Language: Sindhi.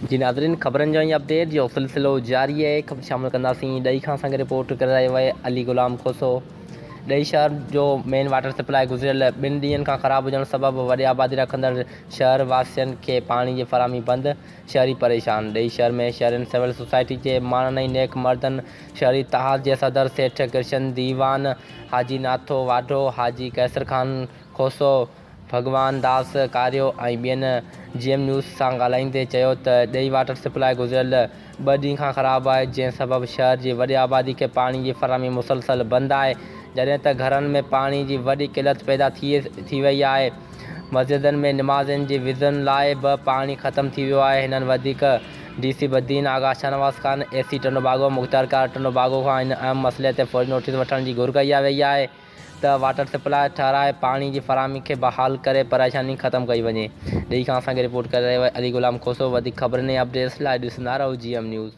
جي ناظرين خبرن جو ۽ اپڊيٽ جو سلسلو جاري آهي خبر شامل ڪنداسين ڏهي کان اسان کي رپورٽ ڪري رهيو آهي علي غلام کوسو ڏهي شهر جو مين واٽر سپلاء گذريل ٻن ڏينهن کان خراب هجڻ سبب وڏي آبادي رکندڙ شهر واسين کي پاڻي جي فراهمي بند شهري پريشان ڏهي شهر ۾ شهرين سول سوسائٽي جي ماڻهن ۽ نيڪ مردن شهري اتحاد جي صدر سيٺ ڪرشن ديوان حاجي ناٿو واڍو حاجي قيصر خان کوسو ڀڳوان داس ڪاريو ۽ ٻين جي ايم نيوز سان ڳالهائيندي چيو ته ڏيئي واٽر سپلاء گذريل ٻه ڏينهن کان خراب آهي جنهن سبب شهر جي وڏي آبادي کي پاڻي جي فراهمي مسلسل بند آهي جڏهن ته گهرن ۾ پاڻي جي وڏي قلت پيدا ٿي وئي آهي مسجدن ۾ نمازين جي وضن لاء به پاڻي ختم ٿي ويو آهي هنن وڌيڪ D C Badin Agha Shahnawaz Khan A C Tando Bago مختيارڪار ٽنڊوباگو کان هن اهم مسئلي تي فوري نوٽيس وٺڻ جي گهر ڪئي وئي آهي ته واٽر سپلاء ٺهرائي پاڻي جي فراهمي کي بحال ڪري پريشاني ختم ڪئي وڃي. ڏيئي کان اسان کي رپورٽ ڪري رهيو آهي علي غلام کوسو وڌيڪ خبرن ۽ اپڊيٽس لاء ڏسندا رهو جي ايم نيوز.